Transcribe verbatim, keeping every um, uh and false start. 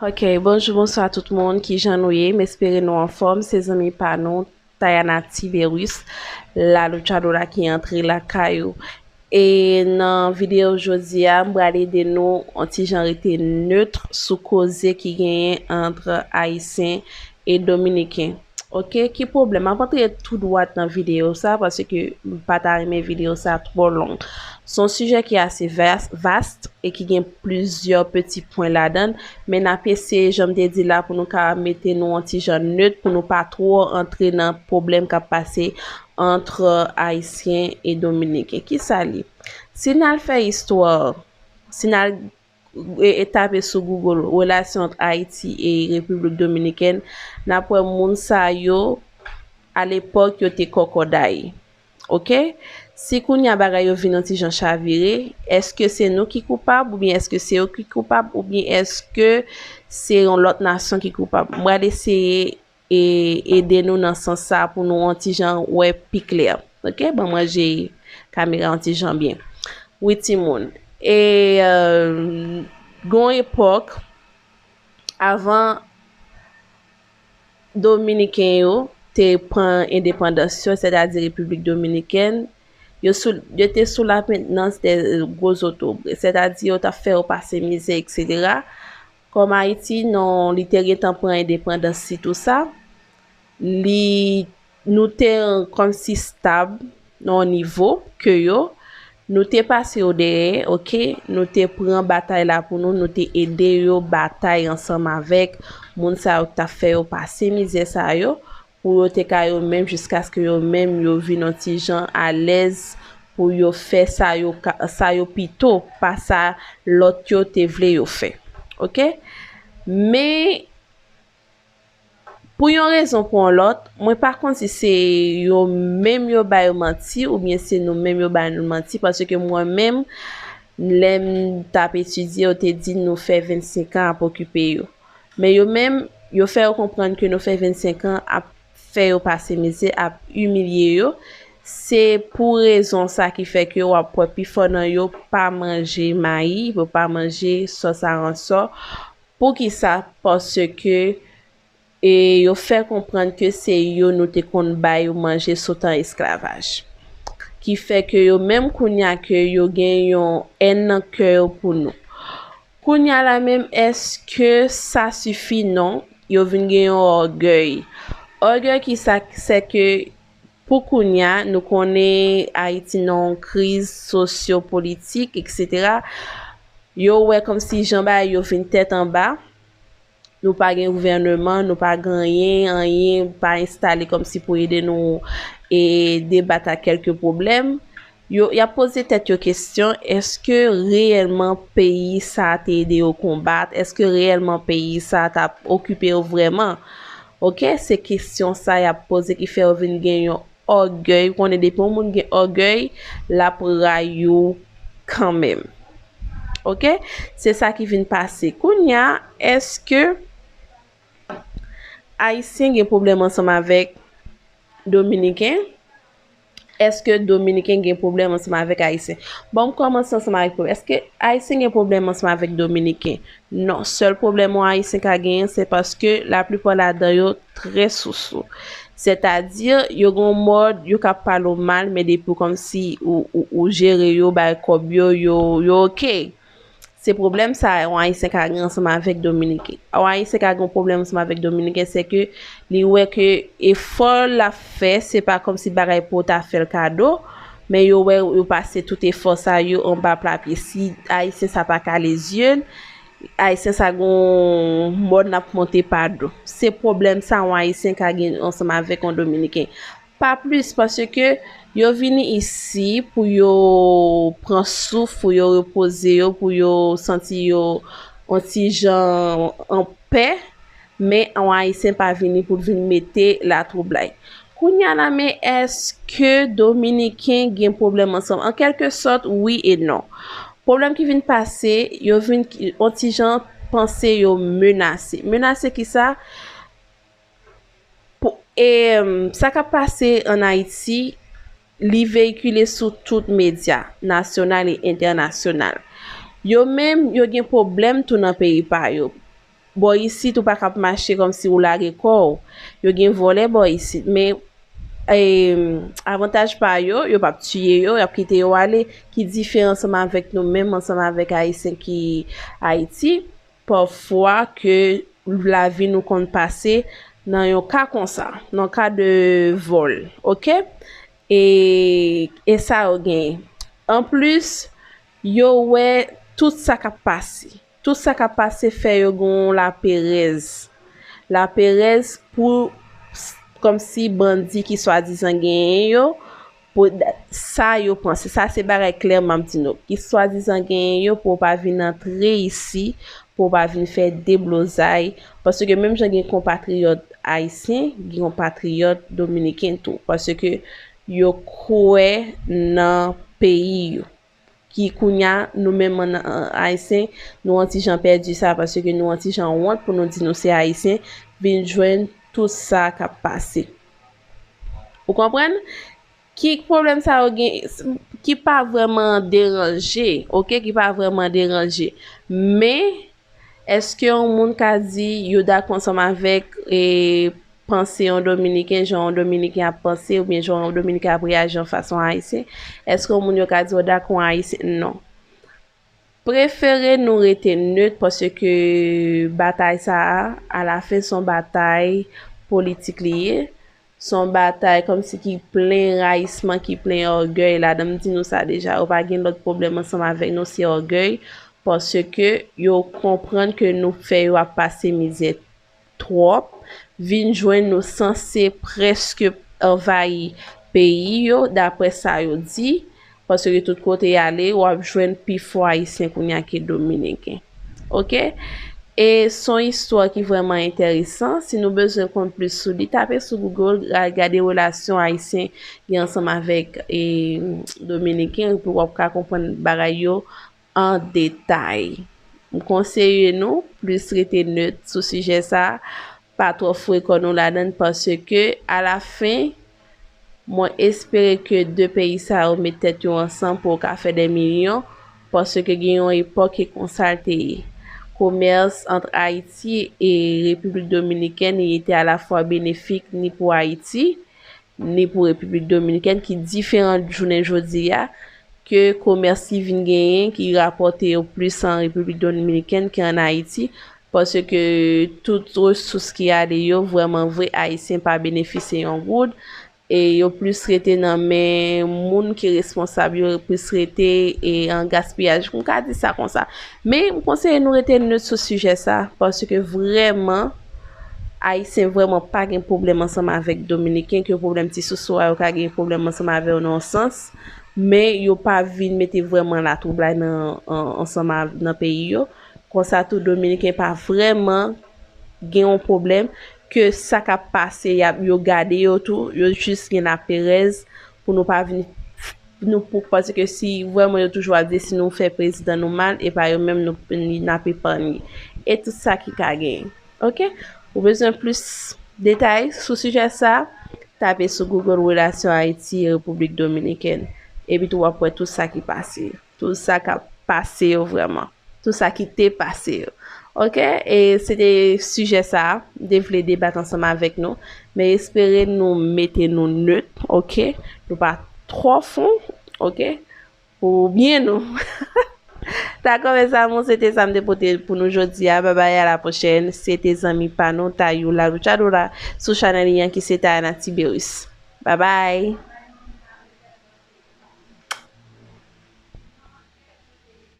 Ok, bonjou, bonswa tout moun, kijan nou ye? M espere nou anfòm, se zanmi pa nou, Tayana Tiberus, la Luchadora ki antre lakay ou. E nan videyo jodi a, m pral ede nou yon ti jan rete neutre sou koze ki genyen ant Ayisyen e Dominiken. Ok, ki pwoblèm? M ap antre tou dwat nan videyo sa, paske m pa ta renmen videyo sa twò long. Se yon sijè ki ase vas, vast e ki gen plizyè peti pwen ladan l, men n ap eseye, jan m te di la, pou nou ka mete nou yon ti jan neutre, pou nou pa twò antre nan pwoblèm k ap pase ant Ayisyen e Dominiken. Kisa l ye? Si n al fè istwa, si n al e, e tape sou Google relasyon ant Ayiti e Repiblik Dominikèn, n ap wè moun sa yo alepòk yo te kòkòday. Ok? Si kounye a bagay yo vin yon ti jan chavire, èske se nou ki koupab oubyen èske se yo ki koupab oubyen èske se yon lòt nasyon ki koupab? M pral eseye e ede nou nan sans sa pou nou yon ti jan wè pi klè. Ok? Ban mwen jere kamera yon ti jan byen. Wi, timoun. E, euh, gon epòk, avan Dominiken yo te pran endepandans yo, sètadi Repiblik Dominikèn, yo sou, yo te sou lamentnans de gwo zotobre, sètadi yo t ap fè yo pase mizè, etsetera. Kòm Ayiti, non, li te gentan pran endepandans li tou sa, li, nou te kòmsi stab nan yon nivo ke yo, nou te pase yo dèyè, ok, nou te pran batay la pou nou, nou te ede yo batay ansanm avèk moun sa yo ki t ap fè yo pase mizè sa yo, pou yo te ka yo menm jiskaske yo menm yo vin yon ti jan alèz pou yo fè sa yo ka, sa yo pito, pa sa lòt yo te vle yo fè. Ok? Men, pou yon rezon pou yon lòt, mwen pa konn si se yo menm yo ba yo manti oubyen se nou menm yo ba nou manti, paske mwen menm, lè m t ap etidye, yo te di nou fè vennsenk an ap okipe yo. Men yo menm, yo fè yo konprann ke nou fè vennsenk an ap fè yo pase mizè, ap imilye yo. Se pou rezon sa ki fè ke w ap wè pifò nan yo pa manje mayi, yo pa manje sòs aransò. Poukisa? Paske, e, yo fè konprann ke se yo nou te konn bay manje sou tan esklavaj. Ki fè ke yo menm kounye a ke yo gen yon èn nan kè yo pou nou. Kounye a la menm, èske sa sifi? Non, yo vin gen yon ògèy. Ògèy ki sa? Se ke pou kounye a, nou konnen Ayiti nan yon kriz sosyopolitik, etsetera. Yo wè kòmsi jan bagay yo vin tèt anba. Nou pa gen gouvèneman, nou pa gen anyen, anyen pa enstale kòmsi pou ede nou e debat ak kèlke pwoblèm. Yo, y ap poze tèt yo kesyon, èske reyèlman peyi sa a te ede yo konbat? Èske reyèlman peyi sa a t ap okipe yo vrèman? Ok, se kesyon sa y ap poze ki fè yo vin gen yon ògèy. Ou konnen depi yon moun gen ògèy, l ap rayi w kanmenm. Ok? Se sa ki vin pase. Kounye a, èske Ayisyen gen pwoblèm ansanm avèk Dominiken? Èske Dominiken gen pwoblèm ansanm avèk Ayisyen? Bon, m kòmanse ansanm avèk pwoblèm. Èske Ayisyen gen pwoblèm ansanm avèk Dominiken? Non. Sèl pwoblèm yon Ayisyen ka genyen, se paske laplipa ladan yo trè sousou. Sètadi, yo gen yon mòd, yo ka pale w mal, men depi w kòmsi ou, ou, ou jere yo, bay kòb yo, yo, yo ok. Se pwoblèm sa a yon Ayisyen ka gen ansanm avèk Dominiken. Yon Ayisyen ka gen yon pwoblèm ansanm avèk Dominiken, se ke li wè ke efò l ap fè, se pa kòmsi bagay pou w ta fè l kado, men yo wè yo pase tout efò sa yo anba pla pye. Si Ayisyen sa pa kale zye l, Ayisyen sa gon mòd n ap monte pa do. Se pwoblèm sa yon Ayisyen ka gen ansanm avèk yon Dominiken. Pa plis, paske yo vini isi pou yo pran souf, pou yo repoze yo, pou yo santi yo yon ti jan anpè, men yon Ayisyen pa vini pou l vin mete latwoublay. Kounye a la, men èske Dominiken gen pwoblèm ansanm? An kèlke sòt, wi e non. Pwoblèm ki vin pase, yo vin yon ti jan panse yo menase. Menase kisa? Pou, e, sa k ap pase ann Ayiti, li veyikile sou tout medya, nasyonal e entènasyonal. Yo menm, yo gen pwoblèm tou nan peyi pa yo. Bò isit, ou pa ka ap mache kòmsi ou lage kò w. Yo gen vòlè bò isit, men e, avantaj pa yo, yo p ap tiye yo, y ap kite yo ale. Ki diferan ansanm avèk nou menm, ansanm avèk Ayisyen ki Ayiti? Pafwa ke lavi nou konn pase nan yon ka konsa, nan ka de vòl, oke? E, e sa yo genyen. Anplis, yo wè tout sa k ap pase. Tout sa k ap pase fè yo gen yon laperèz. Laperèz pou s- kòmsi bandi ki swadizan genyen yo, pou sa yo panse. Sa se bagay klèman m ap di nou. Ki swadizan genyen yo pou yo pa vin antre isi, pou yo pa vin fè deblozay. Paske menm jan gen konpatriyòt ayisyen, gen konpatriyòt dominiken tou. Paske yo kwè nan peyi yo. Ki kounye a, nou menm an, an, ayisyen, nou an ti jan pèdi sa, paske nou an ti jan wont pou nou di nou se ayisyen, vin jwenn tout sa k ap pase. Ou konprann? Ki pwoblèm sa yo gen, ki pa vrèman deranje, oke, ki pa vrèman deranje. Men, èske yon moun ka di yo dakò ansanm avèk, e, panse yon dominiken, jan yon dominiken ap panse, oubyen jan yon dominiken ap reyaji an fas yon ayisyen? Èske yon moun yo ka di yo dakò yon ayisyen? Non. Prefere nou rete net, paske batay sa a, alafen, se yon batay politik li ye. Se yon batay kòmsi ki plen rayisman, ki plen ògèy ladan. M di nou sa deja, yo pa gen lòt pwoblèm ansanm avèk nou, se ògèy, paske yo konprann ke nou fè yo ap pase mizè twòp, vin jwenn nou sanse prèske anvayi peyi yo, daprè sa yo di, paske tout kote y ale, w ap jwenn pi fò ayisyen kounye a ke dominiken. Oke? E se yon istwa ki vrèman enteresan. Si nou bezwen konn plis sou li, tape sou Google, al gade relasyon ayisyen gen ansanm avèk, e, dominiken, epi w ap ka konprann bagay yo an detay. M konseye nou plis rete net sou sijè sa, pa twò foure kò nou ladan l, paske alafen, mwen espere ke de peyi sa yo met tèt yo ansanm pou yo ka fè de milyon, paske gen yon epòk e konsa l te ye. Komès ant Ayiti e Repiblik Dominikèn, li te alafwa benefik ni pou Ayiti, ni pou Repiblik Dominikèn, ki diferan jounen jodi a, ke komès ki vin genyen, ki rapòte yo plis an Repiblik Dominikèn ke an Ayiti, paske tout resous ki ale yo, vrèman vre, Ayisyen pa benefisye yon goud, e yo plis rete nan men moun ki responsab yo, plis rete, e, an gaspiyaj. M ka di sa konsa. Men, m konseye nou rete net sou sijè sa, paske vrèman, Ayisyen vrèman pa gen pwoblèm ansanm avèk Dominiken, ke pwoblèm ti sousou a, yo ka gen pwoblèm ansanm avè yo nan yon sans, men yo pa vin mete vrèman latwoublay nan, an, ansanm a, nan peyi yo. Konsa tou, Dominiken pa vrèman gen yon pwoblèm ke sa k ap pase, y ap, yo gade yo tou, yo jis gen laperèz pou nou pa vin, nou pou, paske si vrèman yo toujou ap di si nou fè prezidan nou mal, e pa yo menm nou, n ap epanye. E tout sa ki ka genyen. Oke? Ou bezwen plis detay sou sijè sa, tape sou Google relasyon Ayiti e Repiblik Dominikèn. Epi tou w ap wè tout sa ki pase. Tout sa k ap pase yo vrèman. Tout sa ki te pase yo. Oke? E se te sijè sa, m te vle debat ansanm avèk nou. Men espere nou mete nou net, oke? Nou pa twò fon, oke? Pou byen nou. Dakò, mes amours, se te sa m te pote pou nou jodi a. Babay, a la pwochèn. Se te zanmi pa nou, Tayou La Luchadora, sou chanèl li an ki se Tayana Tiberius. Babay.